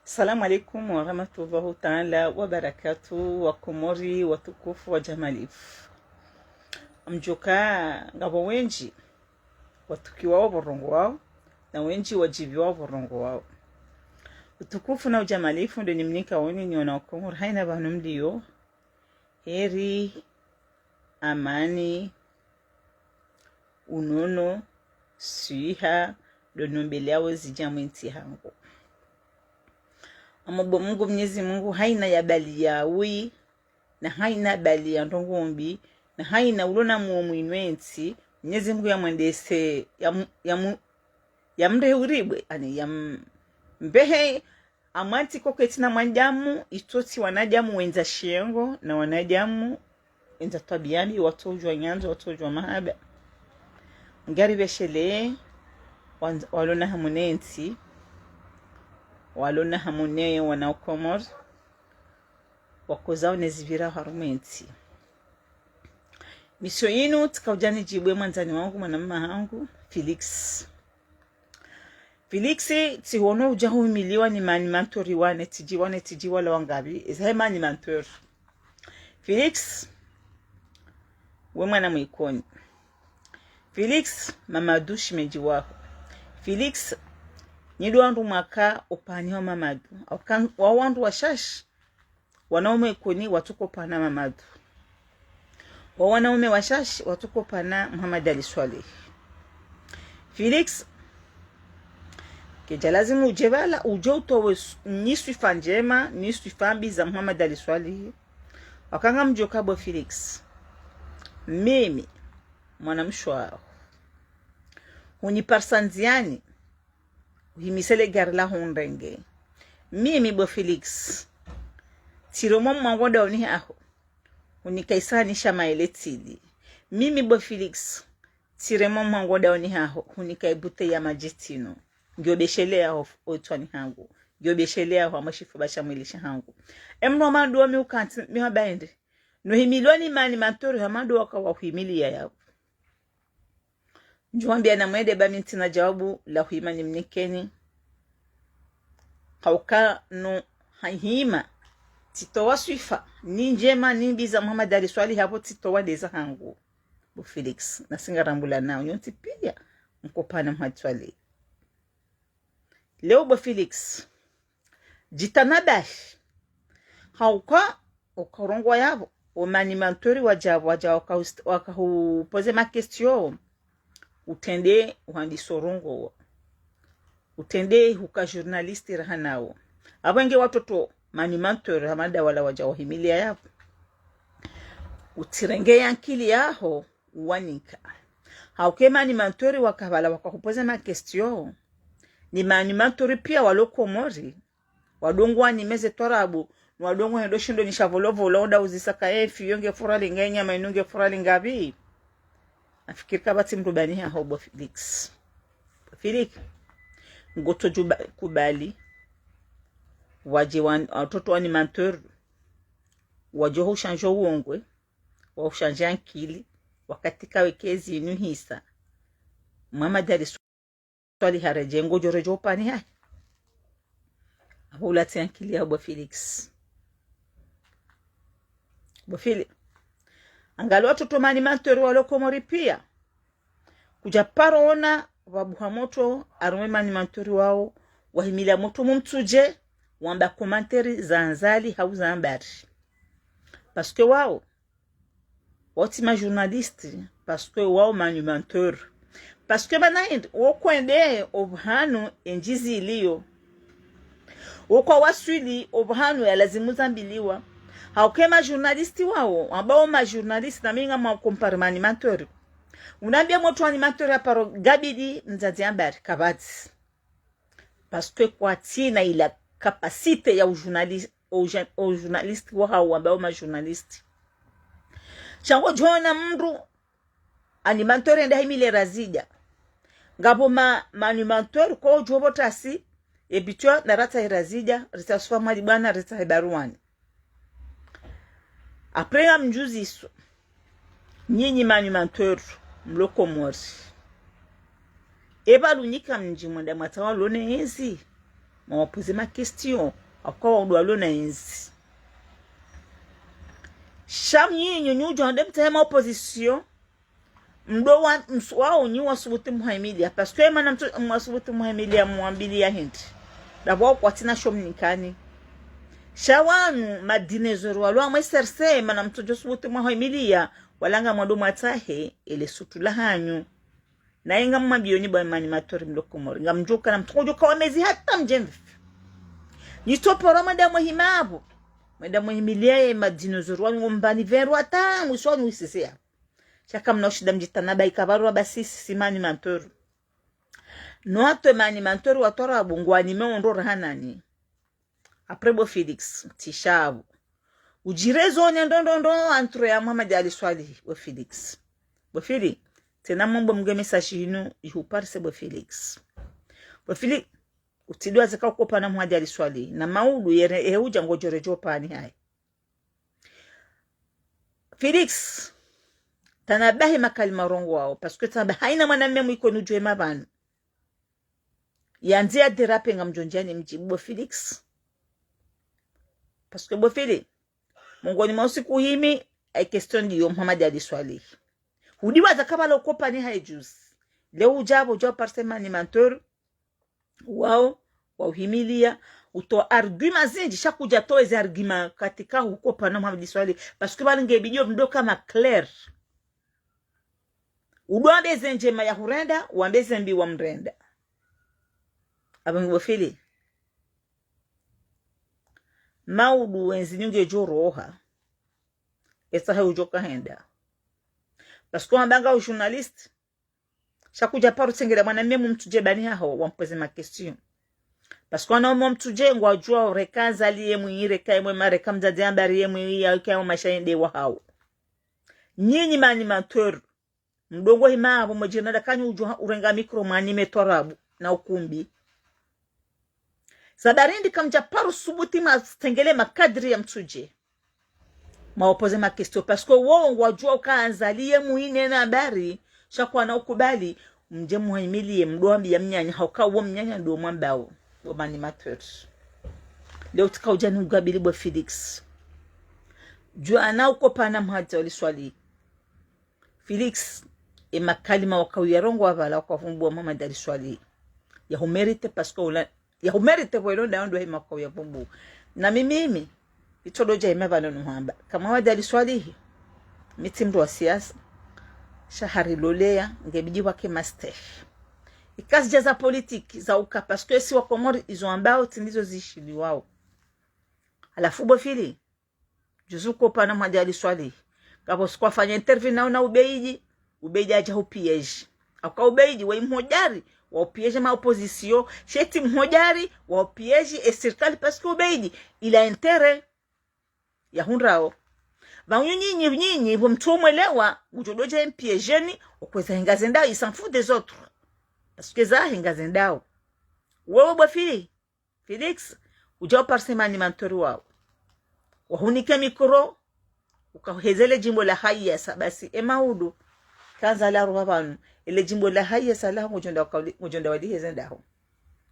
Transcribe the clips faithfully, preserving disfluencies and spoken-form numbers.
Assalamu alaikum warahmatullahi taala wabarakatuh, Wakomori watukufu wa djamalifu. Mdjuwa ukaya ngapvo wendji watukiwao pvo urongoao, na wendji wadjiviwao pvo urongoao. Utukufu na udjamalifu ndo nimnikaoni nyi wana Wakomori, haina pvanu mlio, heri, amani, unono, swiha, ndo nombeleao zidja mwe ntsi hangu. Amma bo Mungu, Mnyezi Mungu, haina ya bali ya wi, na haina bali ya ndrongo mbi, na haina ulo na muo mwinyi we ntsi, Mnyezi Mungu yamwendese, yamu-, yamu-, yamrehe uribwe, ani yam-, mbehe, amwantsi koketsi na mwanadamu, itsotsi wanadamu wendza shengo, na wanadamu wendza twabiya mbi, watsodjuwa nyandzo, watsodjuwa mahaba. Ngari pveshele, wan-, walo na hamu ne ntsi, walo na hamu ne wana Komori, wakozao ne zipvira harumwa entsi. Misio yinu, tsika udja nidjibu ye mwandzani wangu, mwanamme hangu, Felix. Felix, tsihono udja huhimiliwa ni ma animateur wane, tsidji wane, tsidji wala wangapvi, eza he ma animateur. Felix, we mwana mwa Ikoni. Felix, Mamadou shemedji waho. Felix, nyi ndo wandru mwaka upvani wa Mamadou. Au kan-, wa wandru washashi, wanaume Ikoni watsuko upvana Mamadou. Wa wanaume washashi watsuko upvana Mohamed Ali Soilihi. Felix, kedja lazimu udje pvala, udje utowe s-, ni swifa ndjema, ni swifa mbi za Mohamed Ali Soilihi. Wakanga mdjuwa ukaya bo Felix, mimi, mwanamshe waho, huniparisa ndziani, uhimise le gari laho unirenge. Mimi bo Felix, tsiremo mwango dauni haho, hunikaisa ni shama ele tsili. Mimi bo Felix, tsiremo mwango dauni haho, hunika ibute ya madji tsinu. Ngiyo beshele yaho f-, otswani hangu. Ngiyo beshele yaho amwe shifuba sha mwili sha hangu. Emno maduwa mi ukantsi, mi habaende. Nohimiliwa ni ma animateur ha maduwa waka wahuhimiliya yapvo. Ndjuwambiya na mwende ba mi ntsina djawabu la huhima nimnikeni. Hauka no hahima, tsitowa swifa, ni ndjema, ni mbi za Mohamed Ali Soilihi hapvo tsitowa ndeza hangu. Bo Felix, nasi ngarambula nao, nyontsi piya, mko upvana Mohamed Soilihi. Leo bo Felix, djitanabahi. Hauka, ukarongowa yapvo, o ma animateur wadja, wadja waka hust-, waka hupoze ma question. Utrende uhandisa urongowa. Utrende huka journaliste raha nawo. Apvo nge watoto ma animateur ha madaula wadja wahimiliya yapvo. Utsirenge ye ankili yaho, uwanika. Hauka ye ma animateur waka pvala waka hupoze ma question. Ni ma animateur piya walo Komori. Wadungu wanime ze twarabu, ni wadungu hendo shindo ni sha volovolo, uda uzisa ka efi, yo nge furali nge nyama inu nge furali ngapvi. Nafikiri kapvatsi mdru bani haho bo Felix. Bo Felix, ngotsodjo ba-, kubali. Wadje wan-, watoto wa animateur. Wadjo hushandjo uongwe. Wahushanje ankili. Wakati kawe kezi inu hisa. Mohamed Ali Soilihi haredje ngodjo redjo upvani hahe. Apvo ulatsi ankili ya bo Felix. Bo Feli-, angalia watoto ma animateur walo Komori piya. Kudja paro ona wabuha motro, harumwa ma animateur wawo, wahimiliya motro mumtsudje, wamba commentaire za ndzali hau za mbari. Parce que wawo, wawo tsi ma journaliste, parce que wawo ma animateur. Parce que mana indi, wo kwende opvahanu endjizi iliyo. Wo kwawaswili opvahanu ya lazimu zambiliwa. Hauka ye ma journaliste wawo, wamba wo ma journaliste na mi ngam wa compare ma animateur. Unambiya motro animateur ya paro gabidi mdzadze ya mbari, kapvatsi. Parce que kwatsina ila capacité ya u journaliste, o ja-, o journaliste wahawo wamba wo ma journaliste. Sha ngodjo ona mdru animateur enda himile razidja. Ngapvo ma, ma animateur kodjo pvo tasi, e bitwa na ratsahe razidja, ritsahe swa mali bwana, ritsahe baruwani. Après ngamdjuziso. Nyinyi ma animateur, mlo Komori. Eba lunyika mdji mwenda mwatsaha lo ne ezi. Mwawapoze ma question, hauka wao ndo walo na yentsi. Sha nyinyi, nyinyi udjo hende mtsahe ma opposition, mdo wa, ms-, wao nyi wasubuti muhimiliya, parce que mana mtsu-, mwasubuti muhimiliya mwambiliya hindri. D'abord kwatsina sho mnikani. Sha wanu, ma dinosaures walo hamwe chercher, mana mtsudjo subuti muhimiliya, wala ngamwando mwatsahe, ele sutura lahanyu. Naye ngamwambiyoni bo ma animateurs mlo Komori. Ngamdjoka na mtsukodjoka wamezi hata mdjemvi. Nyi tsopvoro mwenda mwehima apvo. Mwenda mwehimiliya ye ma dinosaures wanyu ngombani pvendru hata mwiso wanyu wisisi ya. Sha kamna ushinda mdjitanabahi kapvaro wabasi sisi ma animateurs. No hata ma animateurs wa twarabu ngwanime ondro rahanani. Après bo Felix, tsi shapvo. Udjireze one ndo ndo ndo entre ya Mohamed Ali Soilihi, bo Felix. Bo Fili, tsena mwambo mge message yinu ihuparise bo Felix. Bo Fili, utsidjuwa zeka ukopana Mohamed Ali Soilihi. Na maudu yere, ehe udja ngodjoredjo pvani hayi. Felix, tanabahi makalima urongowao, parce que tanabahi hayina mwanamme mwiko nudjuwe mapvanu. Yandzi ya déraper ngamdjo ndjani mdjibu bo Felix. Parce que bo Fili, mongoni mwa usiku himi, ay question ndiyo Mohamed Ali Soilihi. Hudiwaza kapvala ukopani hayi juzi. Leo udja apvo udja uparise ma animateurs wao, wauhimiliya, utowa arguments zindji, sha kudjatowa ezi arguments katika ukopana Mohamed Ali Soilihi. Parce que pvanu ngebidi omdru kama clair. Udo wambe ze ndjema yahurenda, wambe ze mbi wamrenda. Apvo ngi bo Fili. Maudu wendzi nyunge djoroha. Etsahe udjoka henda. Parce que wamba ngawe journaliste. Sha kudja paro tsengela mwanamme mumtsudje pvani haho, wampoze ma question. Parce que wanaume wamtsudje ngwadjuwa reka Azali ye mwinyi, reka ye mwema, reka Mdzadze Ambari ye mwinyi, ya uka yo mashayende wahao. Nyinyi ma animateurs, mdo ngohima apvo mwedjirina dakanyu udjo urenga micro mwanime twarabu na ukumbi. Sababu ndri kamdja paro subuti mwatsengele ma cadres ya mtsudje. Mwawapoze ma question, parce que wo ngwadjuwa uka Azali ye mwinyi na Ambari, sha kwana ukubali, mdje muhimiliye mdo wambiya mnyanya, hauka wo mnyanya ndo mwambao, wo ma animateurs. Leo tsika udja niugabili bo Felix. Djuwa na ukopana Mohamed Ali Soilihi. Felix, e makalima wakauyarongowa pvala wakavumbuwa Mohamed Ali Soilihi. Yahumérité parce que ula, yahumérité pvo ilo ndayo ndo he makauyavumbua. Na mimi, mimi, itsododja hima pvanu nuhamba. Ka Mohamed Ali Soilihi, mi tsi mdru wa siasa, sha hariloleya, ngebidi wake master. Ikazi dja za politique, za uka, parce que si wa Komori, izo wambao, tsi ndizo zishiliwao. Halafu bo Fili, juzi ukopana Mohamed Ali Soilihi. Ngapvo siku wafanya interview nawo na Ubeidi, Ubeidi hadja hupiège. Hauka Ubeidi, waye mhodjari, wa upiège ma opposition, sha tsi mhodjari, wa upiège e sirikali, parce que Ubeidi, il a intérêt yahundrao. Pvanu nyinyi, nyinyi, pvo mtsu mwelewa, udjo dodja mpiègeni, okweza henga zendao, il s'en fout des autres. Parce que zahe henga zendao. Wewe bo Fili, Felix, udja uparise ma animateurs wao. Wahunike micro, ukaheze le djimbo la hayasa, basi e maudu, ka Azali aroha pvanu, ele djimbo la hayasa laho ngodjo nda wakauli-, ngodjo nda waliheze ndaho.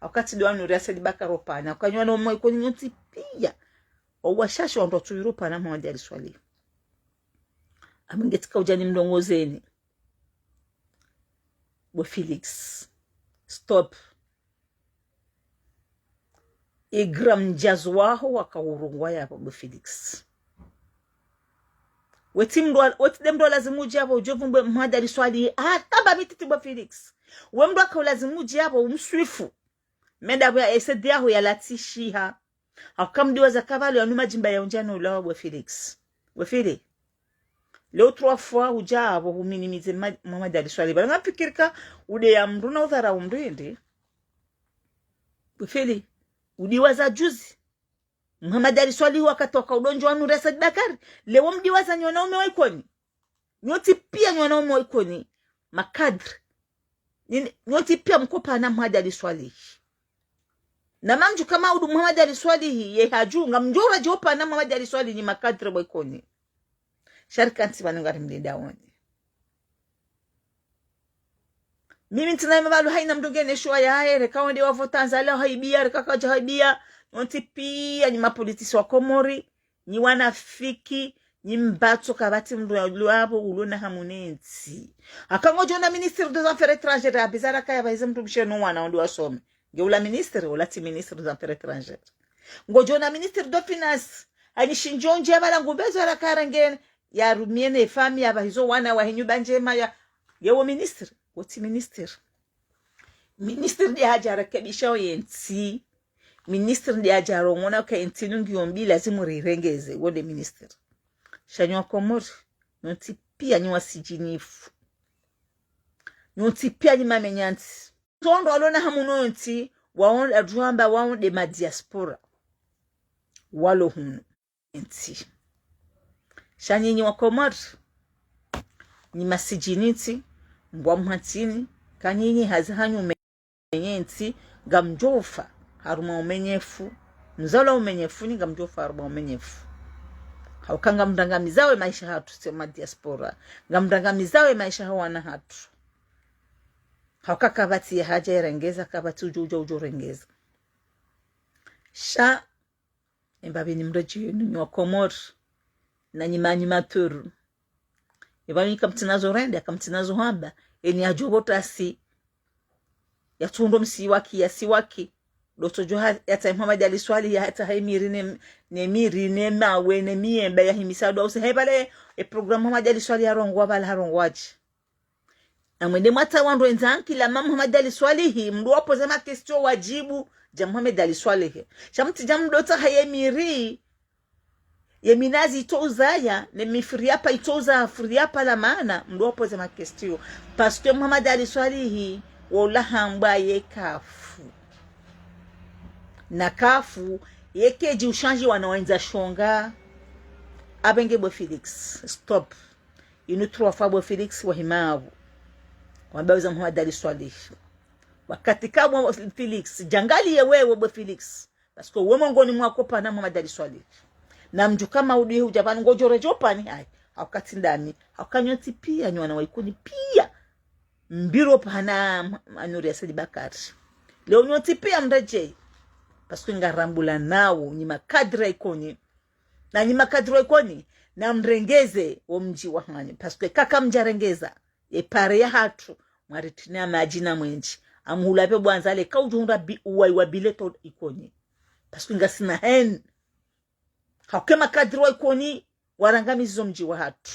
Wakati ndo wanu riaseli baka ropana, uka nyi wanaume wa Ikoni nyontsi piya. Wawashashi wandru watsu yirupana Mohamed Ali Soilihi. Amwe nge tsika udja nimlongozeni. Bo Felix, stop. E grand mdjazo waho wakaurongowa yapvo bo Felix. Wetsi mdru wa-, wetsi nde mdru wa lazimu udje apvo udjo vumbwe Mohamed Ali Soilihi. Hata mba mititi bo Felix. We mdru waka ulazimu udje apvo umswifu. Menda pvo ya S D yaho yalatsishiha. Hauka mdiwaza kapvalo yanu madjimba ya undjana ulawa bo Felix. Bo Fili. Leo trois fois udja apvo huminimize ma-, Mohamed Ali Soilihi. Pvala ngamfikiri ka ude ya mdru na udharau mdru hindri. Bo Fili. Udiwaza juzi. Mohamed Ali Soilihi wakati waka udondjo wanu Riasali Bakari. Leo mdiwaza nyi wanaume wa Ikoni. Nyontsi piya nyi wanaume wa Ikoni. Ma cadres. Nyi-, nyontsi piya mkopana Mohamed Ali Soilihi. Na mamdjuwa ka maudu Mohamed Ali Soilihi, ye hadju, ngamdjo uradji opana Mohamed Ali Soilihi nyi ma cadres bo Ikoni. Sha rika ntsi pvanu ngarimlindao nyi. Mimi ntsina hima pvalo haina mndru ngena shuwa yahe, reka wende wavota Azali haibiya, reka kadja haibiya. Nyontsi piya nyi mapolitisi wa Komori, nyi wanafiki, nyi mbatso, kapvatsi mndru yalio apvo ulo na hamu ne ntsi. Haka ngodjo ona ministre des affaires étrangères, abizara kaya pvahize mndru mshe no wana wende wasome. Nge ula ministre, ula tsi ministre des affaires étrangères. Ngodjo ona ministre des finances, hanyi shindjo ndje pvala ngu bezo yara kara ngena, yarumie ne famiyi ya pvahizo wana wahe nyumba ndjema ya, nge wo ministre, wo tsi ministre. Ministre nde hadja rekebisha oye ntsi. Ministre nde hadja rongona ka ntsi nungi yombi lazimu rirengeze, wo nde ministre. Sha nyi wa Komori, nyontsi piya nyi wasidjinifu. Nyontsi piya nyi mamenyantsi. Tondro walo na hamu no ntsi, wao adjuhamba wao nde ma diaspora. Walo hunu ntsi. Sha nyinyi wa Komori, nyi masidjinitsi, mbwa mhatini, ka nyinyi hazi hanyu menye ntsi, ngamdjofa harumwa umenyefu, mzalwa umenyefu, nyi ngamdjofa harumwa umenyefu. Hauka ngamrangamizawo ye maisha hatru, si ma diaspora. Ngamrangamizawo ye maisha ha wana hatru. Hauka kapvatsi ya hadja irengeza, kapvatsi udjo, udjo, udjo rengeza. Sha, emba pvini mredji yenu nyi wa Komori, na nyi ma animateurs. Epva mi kamtsina zo rende, kamtsina zo hamba, eni adjo votasi. Yatsundo msiwaki, ya siwaki. Ndo tsodjo ha, yatsahe Mohamed Ali Soilihi, yatsahe miri ne, ne miri, ne mawe, ne miembe, yahimisa ndo use. He pvale, e programme Mohamed Ali Soilihi yarongowa pvala harongowadje. Namwende mwatsaha wandru wendza ankili hama Mohamed Ali Soilihi, mndru wa poser ma questions wadjibu, dja Mohamed Ali Soilihi. Sha mtsidja mndru tsaha ye miri, ye minazi itso uzaya, ne mifriapa itso uza friapa la maana, mndru wa poser ma questions. Parce que Mohamed Ali Soilihi, wola hambwa ye kafu. Na kafu, ye kedji ushandji wana wendza shonga. Apvenge bo Felix, stop. Inu trois fois bo Felix wahima apvo. Wamba uza Mohamed Ali Soilihi. Wakati ka bo Felix, djangaliye wewe bo Felix. Parce que we mongoni mwa kopana Mohamed Ali Soilihi. Na mdjuka maudu ye hudja pvanu ngodjo redjo pvani, hayi. Hauka tsi ndami. Hauka nyontsi piya, nyi wana wa Ikoni piya. Mbiro pvahana Anuri ya Said Bakari. Leo nyontsi piya mredjeyi. Parce que ngarambula nawo, nyi ma cadres wa Ikoni. Na nyi ma cadres wa Ikoni, namrengeze wo mdji wahanyu. Parce que kaka mdjarengeza, ye pare ya hatru, mwaritrinia madji na mwenje. Amuhula pve bwanza le, kaudjo hundra bi, uwayi wa bileto Ikoni. Parce que ngasina haine. Hauka ma cadres wa Ikoni, warangamizizo mdji wa hatru.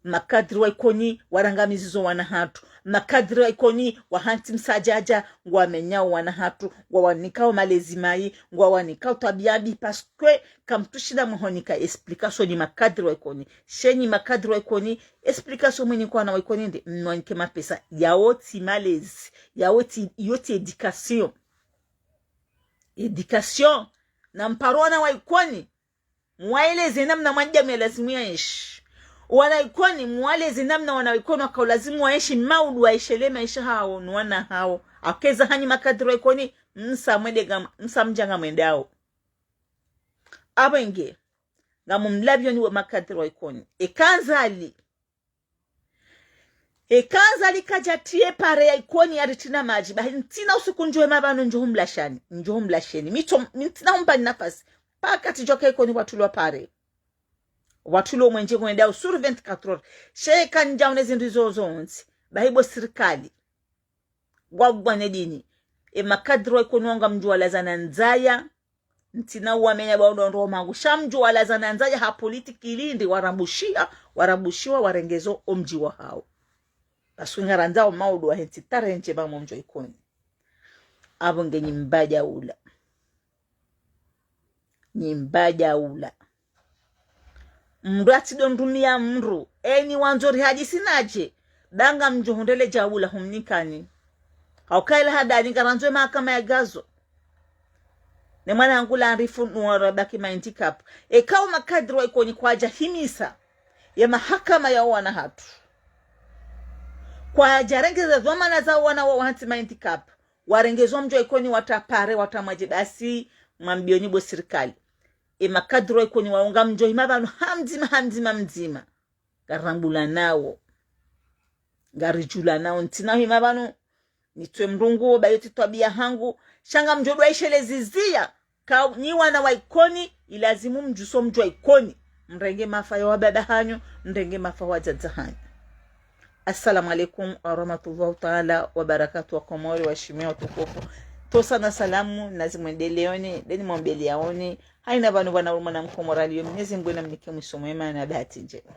Ma cadres wa Ikoni, warangamizizo wana hatru. Ma cadres wa Ikoni, wahantsi msadjadja, ngwamenyao wana hatru, ngwawanikao malezi mayi, ngwawanikao twabiya mbi, parce que kamtsushinda mwahonika explication nyi ma cadres wa Ikoni. Sha nyi ma cadres wa Ikoni, explication mwenyi kwa wana wa Ikoni nde, mwanike mapesa, yawo tsi malezi, yawo tsi, iyo tsi éducation. Éducation, na mparo wana wa Ikoni, mwaeleze namna mwanadamu ya lazimu yaenshi. Wana Ikoni, mwaleze namna wana Ikoni waka lazimu waenshi, maudu waenshele maisha hawo, no wana hawo. Hauka eza hanyu ma cadres wa Ikoni, msa mwende ngam, msa mdja ngamwendao. Apvenge, ngamumlapviyo nyi we ma cadres wa Ikoni. Eka Azali. Eka Azali kadja triye pare ya Ikoni yaritrinia madji. Bahi ntsina usiku ndjo hima pvanu ndjo humlashani. Ndjo humlasheni. Mi tso, mi ntsina humpvani nafasi. Paka tsidjoka Ikoni watulwa pare. Watulwa mwenje kwenda usuru vingt-quatre heures. Sha eka ndja une zindru izo zontsi. Bahi bo sirikali. Wagwa ne dini. E ma cadres wa Ikoni wanga mdjuwa lazana ndzaya. Ntsina uwamenya ba ndo ndo mangu. Sha mdjuwa lazana ndzaya ha politiki ilindi warambushiya, warambushiwa warengezo omdji wahawo. Parce que ngarandzao maudu wahentsi tarenje ba mo mdji wa Ikoni. Apvo nge nyi mbadja ula. Nyi mbadja ula. Mndru atsidjo ndrumiya mndru. Eni wandzo rihadisi nadje. Ba ngamdjo hundrele djaula humnikani. Hauka ila hadani ngarandzo e mahakama ya Gazo. Ne mwana hangu la arifu nuwara baki ma handicap. Eka wo ma cadres wa Ikoni kwadja himisa ye mahakama ya wana hatru. Kwadja rengeza dhwamana za wana wa wahantsi ma handicap. Warengezwa mdji wa Ikoni watra pare, watra mwadje basi, mwambiyo nyi bo sirikali. E ma cadres wa Ikoni wawo ngamdjo hima pvanu ha mdzima, ha mdzima, mdzima. Ngarambula nawo. Ngaridjula nawo. Ntsina hima pvanu, Nitwe mrungu, ba yo tsi twabiya hangu. Sha ngamdjo dwaishelezi ziya. Ka nyi wana wa Ikoni, ilazimu mdjuso mdji wa Ikoni. Mrenge mafa ya wababa hanyu, mrenge mafa ya wadzadze hanyu. Assalamu alaikum warahmatullahi taala wabarakatuh, Wakomori waheshimiwa watukufu. Tosa na salamu nazimwendeleoni, deni mwambeliyaoni. Haina pvanu pvwana uli mwana Mkomori aliyo, Mwenyezi Mungu namnike mwiso mwema na bahati ndjema.